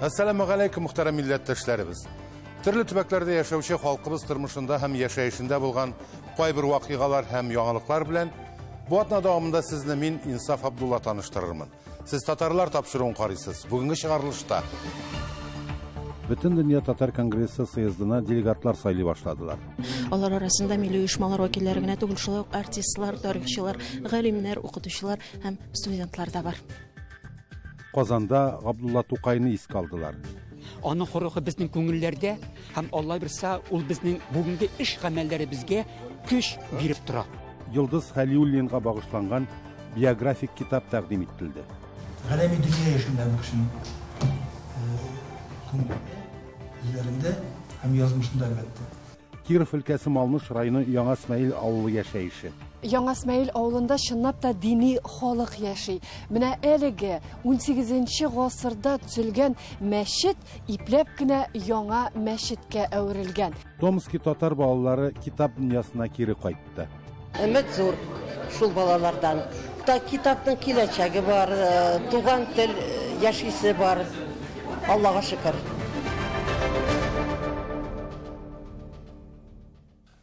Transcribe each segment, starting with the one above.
Әссәламегаләйкүм, мөхтәрәм милләттәшләребез. Төрле төбәкләрдә яшәүче халкыбыз тормышында һәм яшәешендә булган кайбер вакыйгалар һәм яңалыклар белән бу атна дәвамында сезне мин, Инсаф Абдулла, таныштырырмын. Сез Татарлар тапшыруын карыйсыз. Бүгенге чыгарылышта Бөтендөнья татар конгрессы съездына делегатлар сайлый башладылар. Алар арасында милли оешмалар вәкилләре генә түгел, шулай ук артистлар, тарихчылар, галимнәр, укытучылар һәм студентлар да бар. Казанда Габдулла Тукайны искә алдылар. Аның рухы безнең күңелләрдә һәм Алла бирсә, ул безнең бүгенге эш гамәлләребезгә көч биреп тора. Йолдыз Хәлиуллинга багышланган биографик китап тәкъдим ителде. Галәми дөнья яшендә бу кешенең күңелендә, үзләрендә һәм язмышында, әлбәттә. Киров өлкәсе Малмыж районы Яңа Смәил авылы яшәеше. Яңа Смәил авылында чынлап та дини халык яши. Менә әлеге 18 гасырда төзелгән мәчет ипләп кенә яңа мәчеткә әверелгән. Томски татар балалары китап дөньясына кире кайтты. Өмет зур шул балалардан. Та китапның киләчәге бар, туган тел яшисе бар. Аллага шөкер.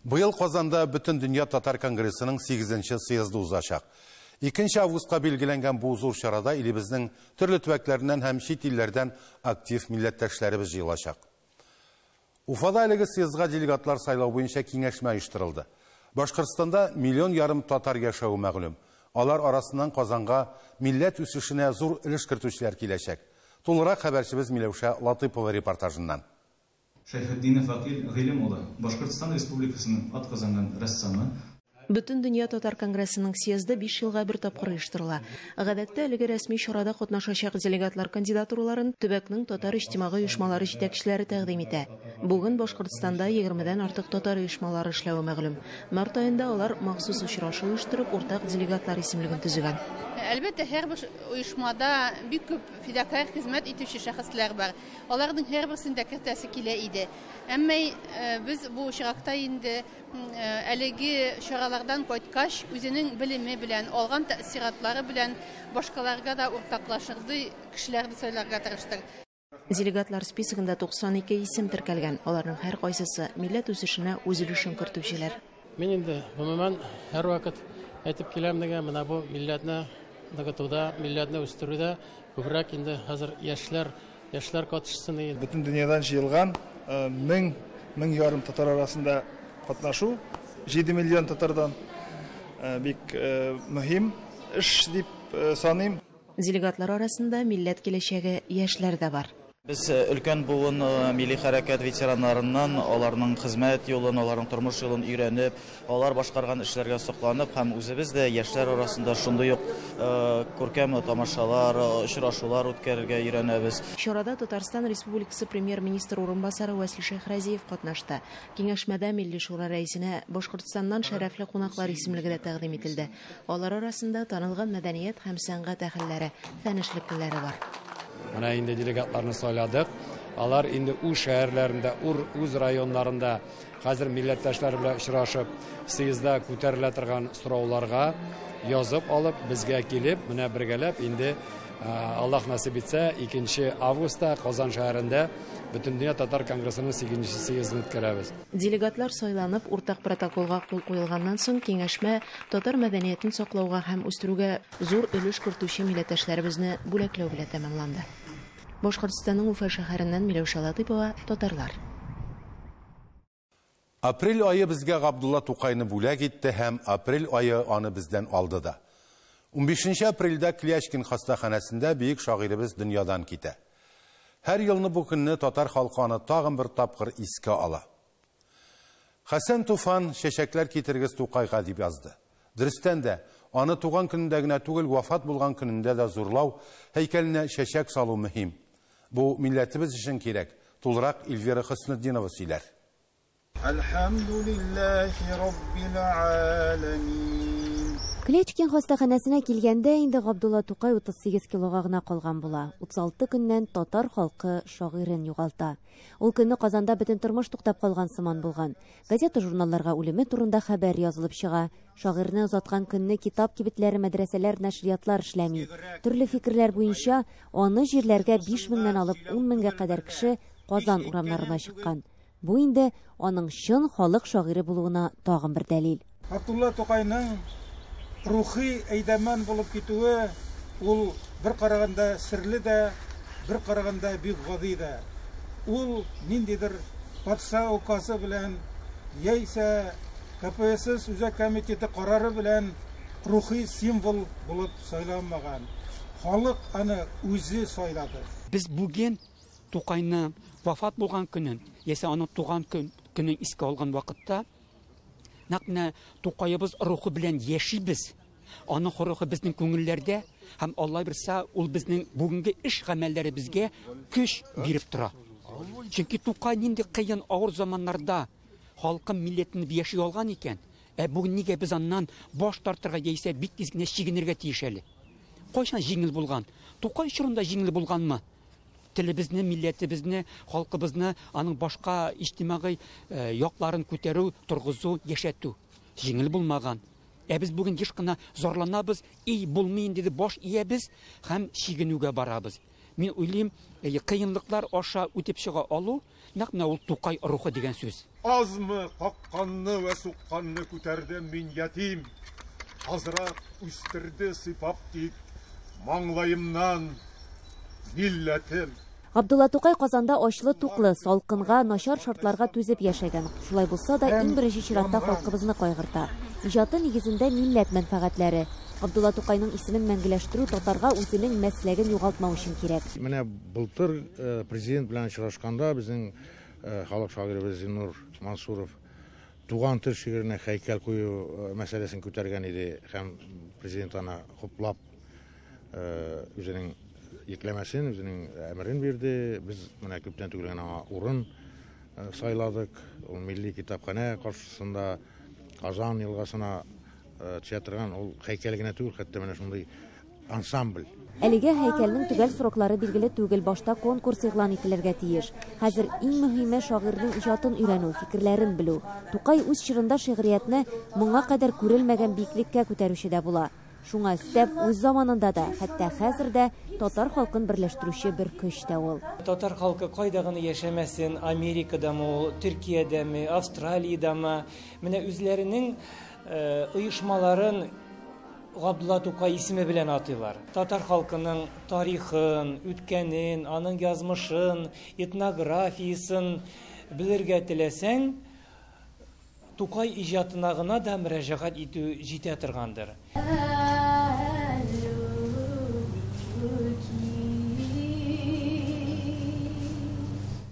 Быел Казанда Бөтендөнья татар конгрессының 8нче съезды узачак. 2 августка билгеләнгән бу зур чарада илебезнең төрле төбәкләреннән һәм чит илләрдән актив милләттәшләребез җыелачак. Уфада әлеге съездга делегатлар сайлау буенча киңәшмә оештырылды. Башкортстанда миллион ярым татар яшәве мәгълүм. Алар арасыннан Казанга милләт үсешенә зур өлеш кертүчеләр киләчәк. Тулырак хәбәрчебез Миләүшә Латыпова репортажыннан. Шәйхетдинов Акил Гыйлем улы, Башкортстан Республикасының атказанган рәссамы. Бөтендөнья татар конгрессының съезды 5 елга бер тапкыр оештырыла. Гадәттә әлеге рәсми чарада катнашачак делегатлар кандидатураларын төбәкнең татар иҗтимагый оешмалары җитәкчеләре тәкъдим итә. Бүген Башкортстанда 20дән артык татар оешмалары эшләве мәгълүм. Март аенда алар махсус очрашу оештырып, уртак делегатлар исемлеген төзегән. Әлбәттә, һәрбер оешмада бик күп фидакарь хезмәт итүче шәхесләр бар. Аларның һәрберсен дә кертәсе килә иде. Әмма без бу очракта инде әлеге чаралардан кайткач, үзенең белеме белән, алган тәэсиратлары белән башкаларга да уртаклашырдай кешеләрне сайларга тырыштык. Делегатлар списогында 92 исем теркәлгән. Аларның һәркайсысы милләт үсешенә үз өлешен кертүчеләр. Мин инде гомумән һәрвакыт әйтеп киләм дигән, менә бу милләтне ныгытуда, милләтне үстерүдә күбрәк инде хәзер яшьләр катышсын дигән. Бөтен дөньядан җыелган мең ярым татар арасында катнашу 7 миллион татардан бик мөһим эш дип саныйм. Делегатлар арасында милләт киләчәге яшьләр дә бар. Без өлкән буын милли хәрәкәт ветераннарыннан аларның хезмәт юлын, аларның тормыш юлын өйрәнеп, алар башкарган эшләргә сокланып һәм үзебез дә яшьләр арасында шундый ук күркәм тамашалар, очрашулар үткәрергә өйрәнәбез. Чарада Татарстан Республикасы премьер-министры урынбасары Вәсил Шәйхразиев катнашты. Киңәшмәдә Милли шура рәисенә Башкортстаннан шәрәфле кунаклар исемлеге дә тәкъдим ителде. Алар арасында танылган мәдәният һәм сәнгать әһелләре, фән эшлеклеләре бар. Менә инде делегатларны сайладык. Алар инде үз шәһәрләрендә, үз районнарында хәзер милләттәшләр белән очрашып, съездда күтәрелә торган сорауларга язып алып, безгә килеп, менә бергәләп инде Аллаһ насыйп итсә, 2 августта Казан шәһәрендә Бөтендөнья татар конгрессының 8нче съездын үткәрәбез. Делегатлар сайланып, уртак протоколга кул куелганнан соң киңәшмә татар мәдәниятен саклауга һәм үстерүгә зур өлеш кертүче милләттәшләребезне бүләкләү белән тәмамланды. Башкортстанның Уфа шәһәреннән Миләүшә Латыпова, Татарлар. Апрель ае безгә Габдулла Тукайны бүләк итте һәм апрель ае аны бездән алды да. 15 апрельдә Клячкин хастаханәсендә бөек шагыйребез дөньядан китә. Һәр елны бу көнне татар халкы аны тагын бер тапкыр искә ала. Хәсән Туфан чәчәкләр китергез Тукайга дип язды. Дөрестән дә, аны туган көнендә генә түгел, вафат булган көнендә дә зурлау, һәйкәленә чәчәк салу мөһим. Бу милләтебез өчен кирәк. Тулырак Эльвира Хөснетдинова сөйләр. Әлхәмдүлилләһи раббил аламин. Клячкин хастаханәсенә килгәндә инде Габдулла Тукай 38 килога гына калган була. 36 көннән татар халкы шагыйрен югалта. Ул көнне Казанда бөтен тормыш туктап калган сыман булган. Газета-журналларга үлеме турында хәбәр язылып чыга. Шагыйрьне озаткан көнне китап кибетләре, мәдрәсәләр, нәшриятлар эшләми. Төрле фикерләр буенча аны җирләргә 5 меңнән алып 10 меңгә кадәр кеше Казан урамнарына чыккан. Бу инде аның чын халык шагыйре булуына тагын бер дәлил. Габдулла Тукайның рухи әйдәмән булып китүе ул бер караганда серле дә, бер караганда бик гади дә. Ул ниндидер патша указы белән яисә КПСС Үзәк комитеты карары белән рухи символ булып сайланмаган. Халык аны үзе сайлады. Без бүген Тукайның вафат булган көнен, яисә аның туган көнен искә алган вакытта, нәкъ менә Тукаебыз рухы белән яшибез. Аның рухы безнең күңелләрдә һәм Алла бирсә, ул безнең бүгенге эш гамәлләребезгә көч биреп тора. Чөнки Тукай нинди кыен авыр заманнарда халкын, милләтен яши алган икән, ә бүген нигә без аннан баш тартырга яисә бик тиз генә чигенергә тиеш әле? Кайчан җиңел булган? Тукай чорында җиңел булганмы? Телебезне, милләтебезне, халкыбызны, аның башка иҗтимагый якларын күтәрү, торгызу, яшәтү җиңел булмаган. Ә без бүген еш кына зарланабыз, эй, булмый инде дип баш иябез һәм чигенүгә барабыз. Мин уйлыйм, кыенлыклар аша үтеп чыга алу, нәкъ менә ул Тукай рухы дигән сүз. Азмы какканны вә сукканны күтәрдем мин ятим. Азрак үстерде сыйпап тик маңлаемнан милләтем. Габдулла Тукай Казанда ачлы-туклы, салкынга, начар шартларга түзеп яшәгән. Шулай булса да, иң беренче чиратта халкыбызны кайгырта. Иҗаты нигезендә милләт мәнфәгатьләре. Габдулла Тукайның исемен мәңгеләштерү татарга үзенең мәсләген югалтмау өчен кирәк. Менә былтыр президент белән очрашканда безнең халык шагыйребез Зиннур Мансуров туган тел шигыренә һәйкәл кую мәсьәләсен күтәргән иде һәм президент аны хуплап үзенең йөкләмәсен, үзенең әмерен бирде. Без менә күптән түгел генә аңа урын сайладык. Ул милли китапханә каршысында Казан елгасына төшә торган ул һәйкәл генә түгел, хәтта менә шундый ансамбль. Әлегә һәйкәлнең төгәл сроклары билгеле түгел, башта конкурс игълан ителергә тиеш. Хәзер иң мөһиме шагыйрьнең иҗатын өйрәнү, фикерләрен белү. Тукай үз чорында шигъриятне моңа кадәр күрелмәгән биеклеккә күтәрүче дә була. Шуңа өстәп, үз заманында да, хәтта хәзер дә татар халкын берләштерүче бер көч тә ул. Татар халкы кайда гына яшәмәсен, Америкадамы ул, Төркиядәме, Австралиядәме, менә үзләренең оешмаларын Габдулла Тукай исеме белән атыйлар. Татар халкының тарихын, үткәнен, аның язмышын, этнографиясын белергә теләсәң, Тукай иҗатына гына да мөрәҗәгать итү җитә торгандыр.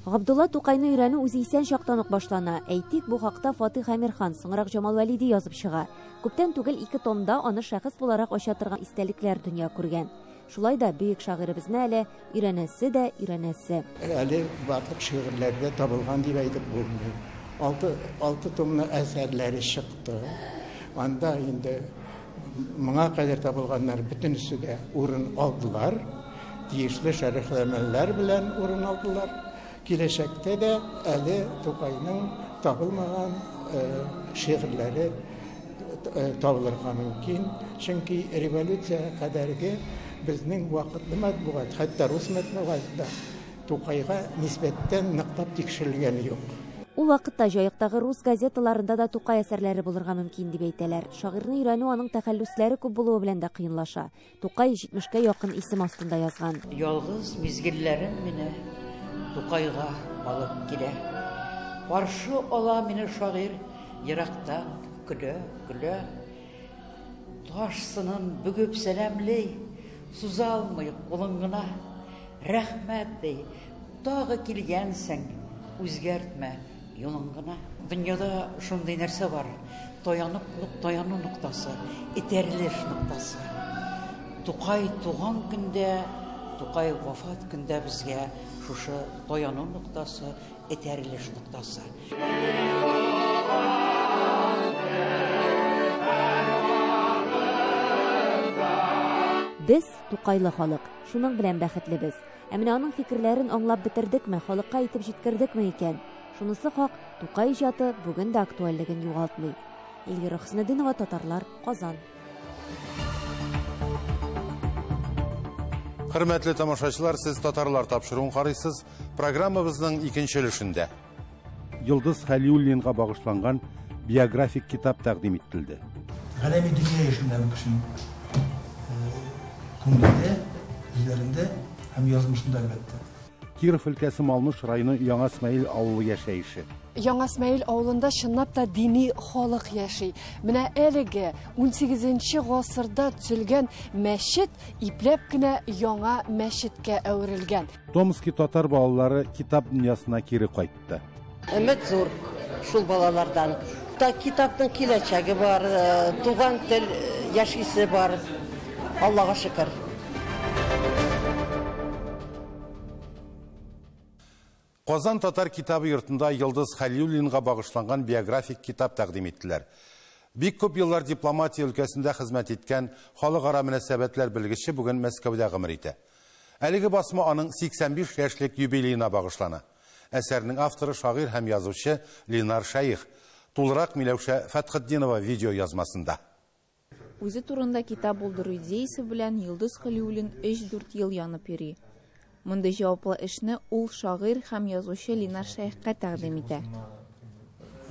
Габдулла Тукайны өйрәнү үзе исән чактан ук башлана. Әйтик, бу хакта Фатих Әмирхан, соңрак Җамал Вәлиди язып чыга. Күптән түгел 2 томда аны шәхес буларак ача торган истәлекләр дөнья күргән. Шулай да бөек шагыйребезне әле өйрәнәсе дә өйрәнәсе. Әле барлык шигырьләрдә табылган дип әйтеп булмый. 6 томлы әсәрләре чыкты. Анда инде моңа кадәр табылганнар бөтенесе дә урын алдылар. Тиешле шәрехләмәләр белән урын алдылар. Киләчәктә дә әле Тукайның табылмаган шигырьләре табылырга мөмкин. Чөнки революция кадәрге безнең вакытлы матбугат, хәтта рус матбугаты да Тукайга нисбәттән ныклап тикшерелгәне юк. Ул вакытта Җаектагы рус газеталарында да Тукай әсәрләре булырга мөмкин дип әйтәләр. Шагыйрьне өйрәнү аның тәхәллүсләре күп булуы белән дә кыенлаша. Тукай 70-кә якын исем астында язган. Ялгыз мизгелләрем мине Тукайга алып килә. Каршы ала мине шагыйрь ерактан көлә-көлә. Таш сынын бөгеп сәламли, суза алмый кулын гына. Рәхмәт ди, тагы килгәнсең, үзгәртмә юлын гына. Дөньяда шундый нәрсә бар, таянып, таяну ноктасы, этәрелеш ноктасы. Тукай туган көндә, Тукай вафат көндә безгә шушы таяну ноктасы, этәрелеш ноктасы. Без, Тукайлы халык, шуның белән бәхетлебез. Ә менә аның фикерләрен аңлап бетердекме, халыкка әйтеп җиткердекме икән? Шунысы хак, Тукай иҗаты бүген дә актуальлеген югалтмый. Эльвира Хөснетдинова, Татарлар, Казан. Хөрмәтле тамашачылар, сез Татарлар тапшыруын карыйсыз. Программабызның икенче өлешендә Йолдыз Хәлиуллинга багышланган биографик китап тәкъдим ителде. Галәми дөнья яшендә бу кешенең күңелендә, үзләрендә һәм язмышында, әлбәттә. Киров өлкәсе Малмыж районы Яңа Смәел авылы яшәеше. Яңа Смәел авылында чынлап та дини халык яши. Менә әлеге 18 гасырда төзелгән мәчет ипләп кенә яңа мәчеткә әверелгән. Томски татар балалары китап дөньясына кире кайтты. Өмет зур шул балалардан. Та китапның киләчәге бар, туган тел яшисе бар. Аллага шөкер. Казан татар китабы йортында Йолдыз Хәлиуллинга багышланган биографик китап тәкъдим иттеләр. Бик күп еллар дипломатия өлкәсендә хезмәт иткән халыкара мөнәсәбәтләр белгече бүген Мәскәүдә гомер итә. Әлеге басма аның 85 яшьлек юбилеена багышлана. Әсәрнең авторы шагыйрь һәм язучы Ленар Шәех. Тулырак Миләүшә Фәтхетдинова видео язмасында. Үзе турында китап булдыру идеясы белән Йолдыз Хәлиуллин 3-4 ел янып йөри. Мондый җаваплы эшне ул шагыйрь һәм язучы Ленар Шәехкә тәкъдим итә.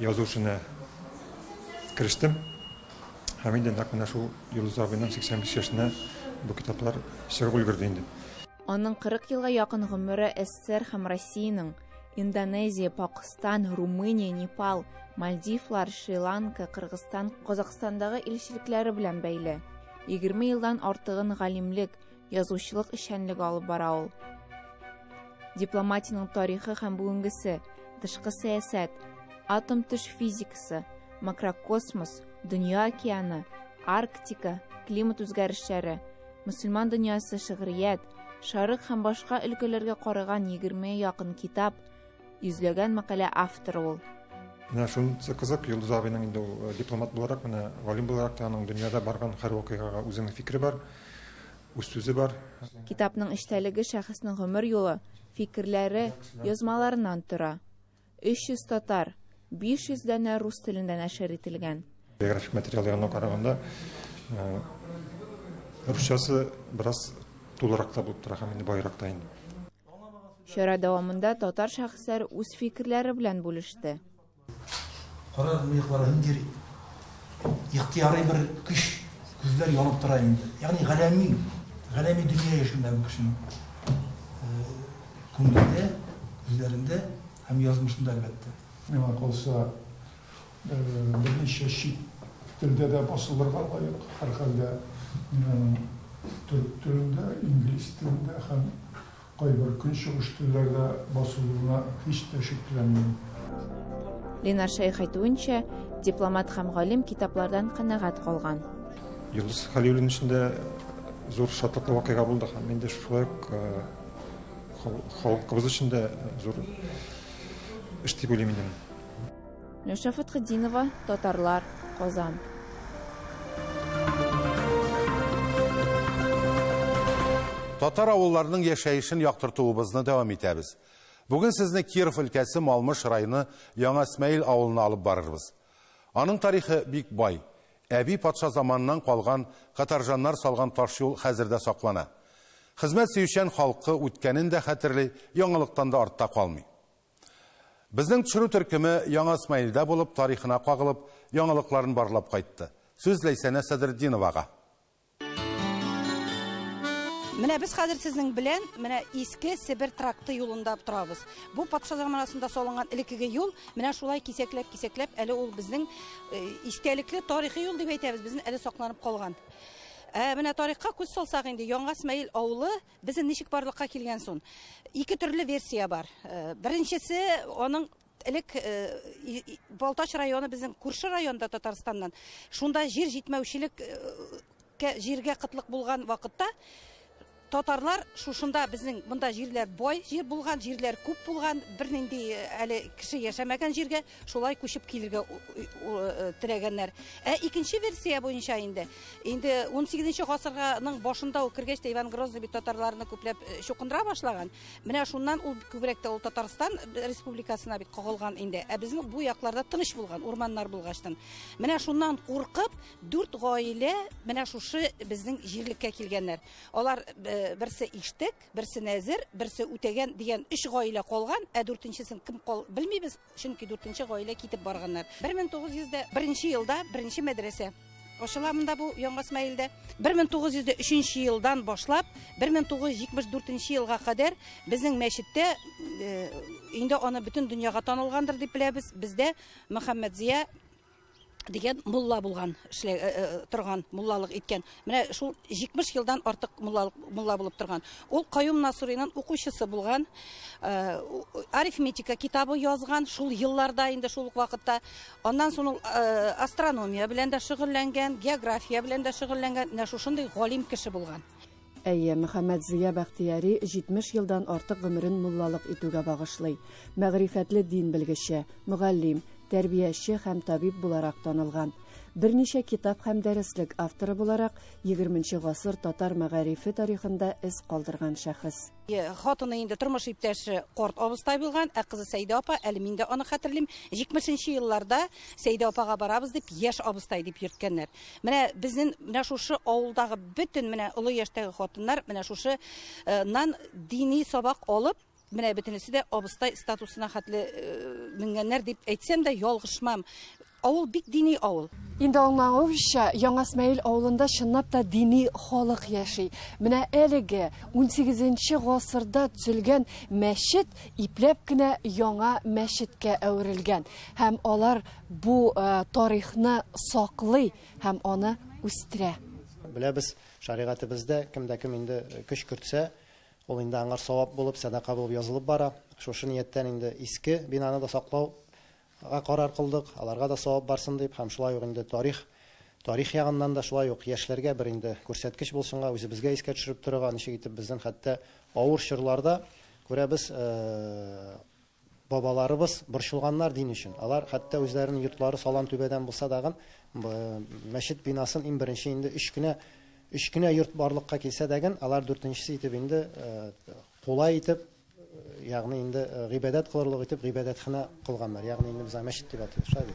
Язу эшенә керештем. Һәм инде нәкъ менә шул Йолдыз абыйның 85 яшенә бу китаплар чыгып өлгерде инде. Аның 40 елга якын гомере СССР һәм Россиянең, Индонезия, Пакыстан, Румыния, Непал, Мальдивлар, Шри-Ланка, Кыргызстан, Казахстандагы илчелекләре белән бәйле. 20 елдан артыгын галимлек, язучылык эшчәнлеге алып бара ул. Дипломатияның тарихы һәм бүгенгесе, тышкы сәясәт, атом төш физикасы, макрокосмос, дөнья океаны, Арктика, климат үзгәрешләре, мөселман дөньясы, шигърият, шарык һәм башка өлкәләргә караган 20 якын китап, йөзләгән мәкалә авторы ул. Менә шунысы кызык, Йолдыз абыйның инде ул дипломат буларак, менә галим буларак та аның дөньяда барган һәр вакыйгага үзенең фикере бар, үз сүзе бар. Китапның эчтәлеге шәхеснең гомер юлы, фикерләре, язмаларыннан тора. 300 татар, 500 данә рус телендә нәшер ителгән. Биографик материалларына караганда, русчасы бераз тулырак та булып тора һәм инде байрак та инде. Чара дәвамында татар шәхесләре үз фикерләре белән бүлеште. Кара мыеклары ниндидер ихтыярый бер көч, күзләр янып тора инде. Ягъни галәми, галәми дөнья яшендә бу кешенең күңелендә, күзләрендә һәм язмышында, әлбәттә. Миңа калса, берничә чит телдә дә басылырга лаек, һәрхәлдә төрек телендә, инглиз телендә һәм кайбер көнчыгыш телләрдә басылуына һич тә шикләнмим. Ленар Шәех әйтүенчә, дипломат һәм галим китаплардан канәгать калган. Йолдыз Хәлиуллин өчен дә зур шатлыклы вакыйга булды һәм инде шулай ук халкыбыз өчен дә зур эш дип уйлыйм инде. Миләүшә Фәтхетдинова, Татарлар, Казан. Татар авылларының яшәешен яктыртуыбызны дәвам итәбез. Бүген сезне Киров өлкәсе Малмыж районы Яңа Смәел авылына алып барырбыз. Аның тарихы бик бай. Әби патша заманыннан калган катаржаннар салган таш юл хәзер дә саклана. Хезмәт сөючән халкы үткәнен дә хәтерли, яңалыктан да артта калмый. Безнең төшерү төркеме Яңа Смәелдә булып, тарихына кагылып, яңалыкларын барлап кайтты. Сүз Ләйсәнә Сәдретдиновага. Менә без хәзер сезнең белән менә Иске Себер тракты юлында торабыз. Бу патша заманасында салынган элеккеге юл, менә шулай кисәкләп-кисәкләп әле ул безнең истәлекле тарихи юл дип әйтәбез, безнең әле сакланып калган. Менә тарихка күз салсак инде, Яңа Смәел авылы безнең ничек барлыкка килгән сон? Ике төрле версия бар. Беренчесе, аның элек Балтач районы безнең күрше районда Татарстаннан. Шунда җир җитмәүчелек, җиргә кытлык булган вакытта Татарлар шушында безнең монда җирләр бай җир булган, җирләр күп булган, бернинди әле кеше яшәмәгән җиргә шулай күчеп килергә теләгәннәр. Ә икенче версия буенча инде, инде 18 гасырның башында ук кергәч тә Иван Грозный бит татарларны күпләп чукындыра башлаган. Менә шуннан ул күбрәк тә ул Татарстан республикасына бит кагылган инде. Ә безнең бу якларда тыныч булган, урманнар булгачтан. Менә шуннан куркып, 4 гаилә менә шушы безнең җирлеккә килгәннәр. Алар берсе Иштек, берсе Нәзер, берсе Үтәгән дигән 3 гаилә калган, ә дүртенчесен кем кал белмибез, чөнки дүртенче гаилә китеп барганнар. 1901 елда беренче мәдрәсә ачыла монда бу Яңа Смәилдә. 1903 елдан башлап 1974 елга кадәр безнең мәчеттә, инде аны бөтен дөньяга танылгандыр дип беләбез, бездә Мөхәммәтзия дигән мулла булган, торган, муллалык иткән. Менә шул 70 елдан артык мулла булып торган. Ул Каюм Насыйриның укучысы булган, арифметика китабы язган шул елларда инде шул ук вакытта. Аннан соң ул астрономия белән дә шөгыльләнгән, география белән дә шөгыльләнгән. Менә шушындый галим кеше булган. Әйе, Мөхәммәтзия Бәхтияри 70 елдан артык гомерен муллалык итүгә багышлый. Мәгърифәтле дин белгече, мөгаллим, тәрбияче һәм табиб буларак танылган. Берничә китап һәм дәреслек авторы буларак 20 гасыр татар мәгарифе тарихында эз калдырган шәхес. Хатыны инде тормыш иптәше карт абыстай булган, ә кызы Сәйдә апа, әле мин дә аны хәтерлим, 70 елларда Сәйдә апага барабыз дип, яшь абыстай дип йөрткәннәр. Менә безнең менә шушы авылдагы бөтен менә олы яшьтәге хатыннар менә шушыннан дини сабак алып, менә бөтенесе дә абыстай статусына хәтле менгәннәр дип әйтсәм дә ялгышмам. Авыл бик дини авыл. Инде аңлавымча, Яңа Смәил авылында чынлап та дини халык яши. Менә әлеге 18 гасырда төзелгән мәчет ипләп кенә яңа мәчеткә әверелгән. Һәм алар бу тарихны саклый һәм аны үстерә. Беләбез, шәригатебездә кемдә кем инде көч кертсә, ул инде аңар савап булып, сәдака булып язылып бара. Шушы нияттән инде иске бинаны да саклауга карар кылдык, аларга да савап барсын дип, һәм шулай ук инде тарих ягыннан да шулай ук яшьләргә бер инде күрсәткеч булсынга, үзебезгә искә төшереп торырга, ничек итеп безнең хәтта авыр чорларда күрәбез, бабаларыбыз борчылганнар дин өчен. Алар хәтта үзләренең йортлары салам түбәдән булса дагын, мәчет бинасын иң беренче инде өч кенә йорт барлыкка килсә дәген, алар дүртенчесе итеп инде кулай итеп, ягъни инде гыйбадәт кылырлык итеп гыйбадәтханә кылганнар. Ягъни инде без мәчет дип атыйбыз, шулай бит.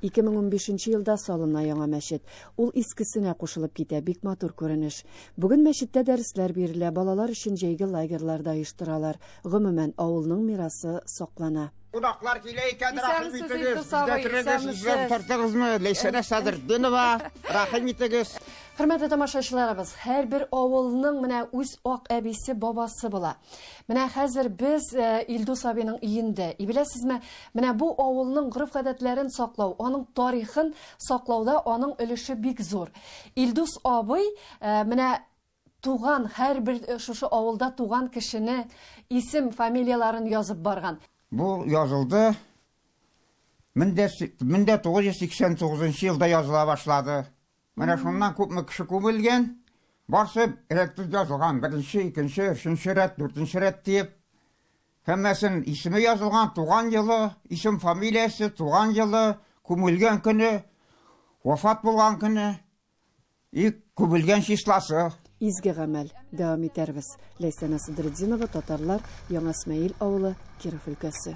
2015 елда салына яңа мәчет. Ул искесенә кушылып китә, бик матур күренеш. Бүген мәчеттә дәресләр бирелә, балалар өчен җәйге лагерьлар да оештыралар. Гомумән, авылның мирасы саклана. Кунаклар килә икән, рәхим итегез, бездә керегез, сезгә тартыгызмы? Ләйсәнә Садретдинова, рәхим итегез. Хөрмәтле тамашачыларыбыз, һәрбер авылның менә үз ак әбисе, бабасы була. Менә хәзер без Илдус абыйның өендә. И беләсезме, менә бу авылның гореф-гадәтләрен саклау, аның тарихын саклауда аның өлеше бик зур. Илдус абый менә туган, һәрбер шушы авылда туган кешене исем, фамилияларын язып барган. Бу язылды. 1989 елда языла башлады. Менә шуннан күпме кеше күмелгән, барсы рәтсез язылган. Беренче, икенче, өченче рәт, дүртенче рәт диеп. Һәммәсен исеме язылган, туган елы, исем фамилиясе, туган елы, күмелгән көне, вафат булган көне, и күмелгән числасы. Изге гамәл дәвам итәрбез. Ләйсәнә Садретдинова, Татарлар, Яңа Смәил авылы, Киров өлкәсе.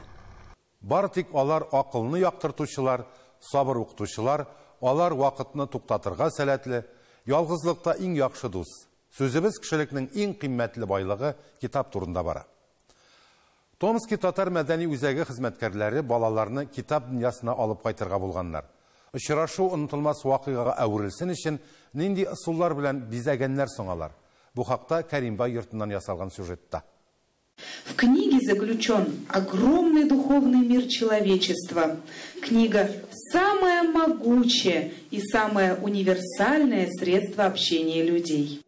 Бар тик алар акылны яктыртучылар, сабыр укытучылар, алар вакытны туктатырга сәләтле, ялгызлыкта иң яхшы дус. Сүзебез кешелекнең иң кыйммәтле байлыгы китап турында бара. Томский татар мәдәни үзәге хезмәткәрләре балаларны китап дөньясына алып кайтырга булганнар. Очрашу онытылмас вакыйгага әверелсен өчен нинди ысуллар белән бизәгәннәр соң алар? Бу хакта Кәримбай йортыннан ясалган сюжетта. В книге заключен огромный духовный мир человечества. Книга – самое могучее и самое универсальное средство общения людей.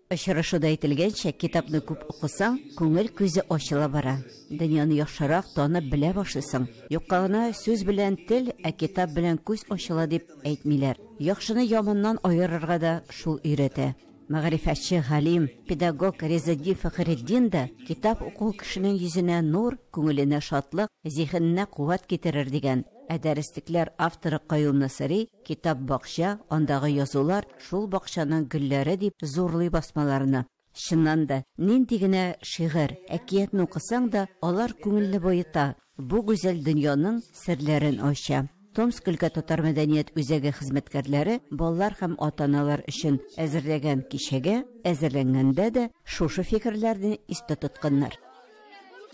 Очрашуда әйтелгәнчә, китапны күп укысаң, күңел күзе ачыла бара. Дөньяны яхшырак танып белә башлыйсың. Юкка гына сүз белән тел, ә китап белән күз ачыла дип әйтмиләр. Яхшыны яманнан аерырга да шул өйрәтә. Мәгърифәтче галим, педагог Ризаэтдин Фәхретдин дә китап уку кешенең йөзенә нур, күңеленә шатлык, зиһененә куәт китерер дигән. Ә дәреслекләр авторы Каюм Насыйри китап бакча, андагы язулар шул бакчаның гөлләре дип зурлый басмаларны. Чыннан да, нинди генә шигырь, әкиятне укысаң да, алар күңелне баета, бу гүзәл дөньяның серләрен ача. Томск өлкә татар мәдәният үзәге хезмәткәрләре балалар һәм ата-аналар өчен әзерләгән кичәгә әзерләнгәндә дә шушы фикерләрне истә тотканнар.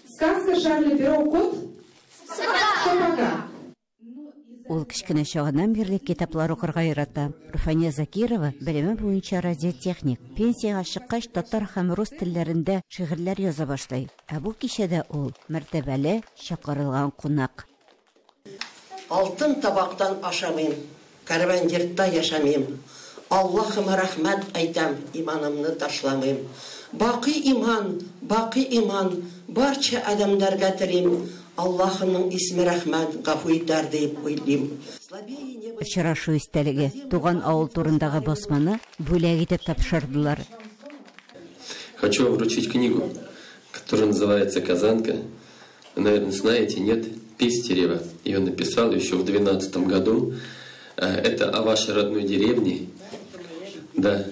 Сказка Шарля Перро «Кот в сапогах». Ул кечкенә чагыннан бирле китаплар укырга ярата. Руфания Закирова белеме буенча радиотехник. Пенсиягә чыккач татар һәм рус телләрендә шигырьләр яза башлый. Ә бу кичәдә ул мәртәбәле чакырылган кунак. Алтын табактан ашамыйм, кәрван йортта яшәмим. Аллаһыма рәхмәт әйтәм, иманымны ташламыйм. Бакый иман, бакый иман, барча адәмнәргә телим. Аллаһымның исме Рәхман, гафу итәр диеп уйлыйм. Очрашу истәлеге, туган авыл турындагы басманы бүләк итеп тапшырдылар. Хочу вам вручить книгу, которая называется «Казанка». Вы, наверное, знаете, нет? Пестерева. Ее написал еще в 12 году. Это о вашей родной деревне. Да.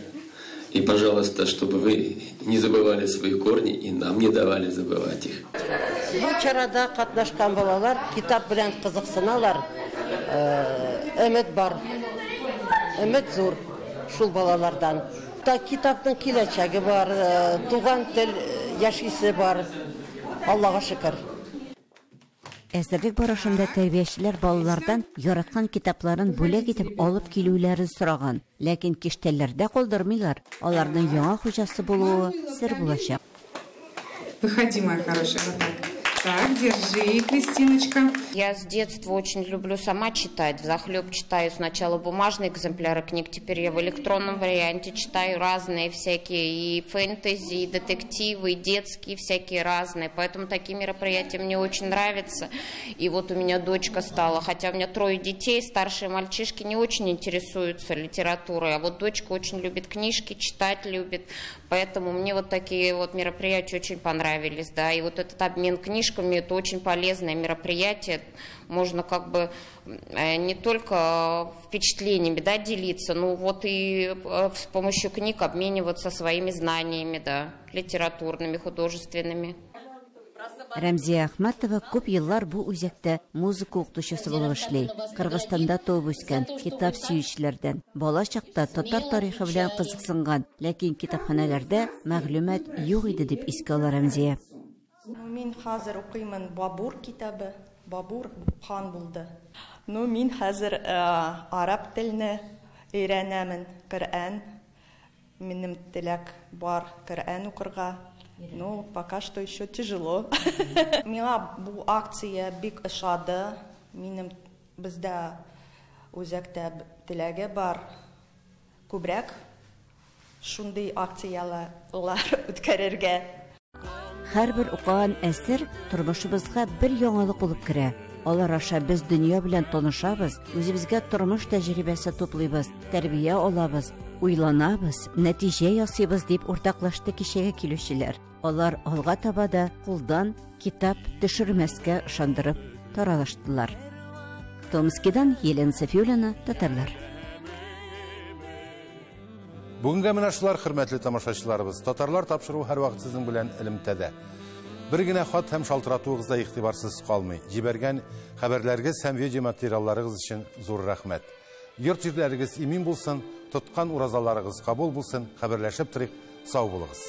И, пожалуйста, чтобы вы не забывали свои корни и нам не давали забывать их. Бу чарада катнашкан балалар китап белән кызыксыналар. Өмет бар. Өмет зур шул балалардан. Та китапның киләчәге бар, туган тел яшисе бар. Аллага шөкер. Әзерлек барышында тәрбиячеләр балалардан яраткан китапларын бүләк итеп алып килүләрен сораган. Ләкин киштәләрдә калдырмыйлар. Аларның яңа хуҗасы булуы сер булачак. Выходи, моя хорошая, вот так. Так, держи, Кристиночка. Я с детства очень люблю сама читать. Взахлеб читаю сначала бумажные экземпляры книг, теперь я в электронном варианте читаю разные всякие и фэнтези, и детективы, и детские всякие разные. Поэтому такие мероприятия мне очень нравятся. И вот у меня дочка стала, хотя у меня 3 детей, старшие мальчишки не очень интересуются литературой, а вот дочка очень любит книжки, читать любит. Поэтому мне вот такие вот мероприятия очень понравились, да, и вот этот обмен книжками, это очень полезное мероприятие, можно как бы не только впечатлениями, да, делиться, но вот и с помощью книг обмениваться своими знаниями, да, литературными, художественными. Рәмзия Ахматова күп еллар бу үзәктә музыка укытучысы булып эшли. Кыргызстанда туып үскән, китап сөючеләрдән. Бала чакта татар тарихы белән кызыксынган, ләкин китапханәләрдә мәгълүмат юк иде дип искә ала Рәмзия. Мин хәзер укыймын Бабур китабы. Бабур хан булды. Ну, мин хәзер араб телне өйрәнәмен, Коръән. Минем теләк бар Коръән укырга. Ну, пока что еще тяжело. Миңа бу акция бик ошады. Минем бездә үзәктә теләге бар күбрәк шундый акцияләр үткәрергә. Һәрбер укыган әсәр тормышыбызга бер яңалык булып керә. Алар аша без дөнья белән танышабыз, үзебезгә тормыш тәҗрибәсе туплыйбыз, тәрбия алабыз, уйланабыз, нәтиҗә ясыйбыз дип уртаклашты кичәгә килүчеләр. Алар алга таба да кулдан китап төшермәскә ышандырып таралыштылар. Томскидан Елена Софиуллина, Татарлар. Бүгенгә менә шулар, хөрмәтле тамашачыларыбыз. Татарлар тапшыруы һәрвакыт сезнең белән элемтәдә. Бер генә хат һәм шалтыратуыгыз да игътибарсыз калмый. Җибәргән хәбәрләрегез һәм видеоматериалларыгыз өчен зур рәхмәт. Йорт җирләрегез имин булсын, тоткан уразаларыгыз кабул булсын, хәбәрләшеп торыйк, сау булыгыз.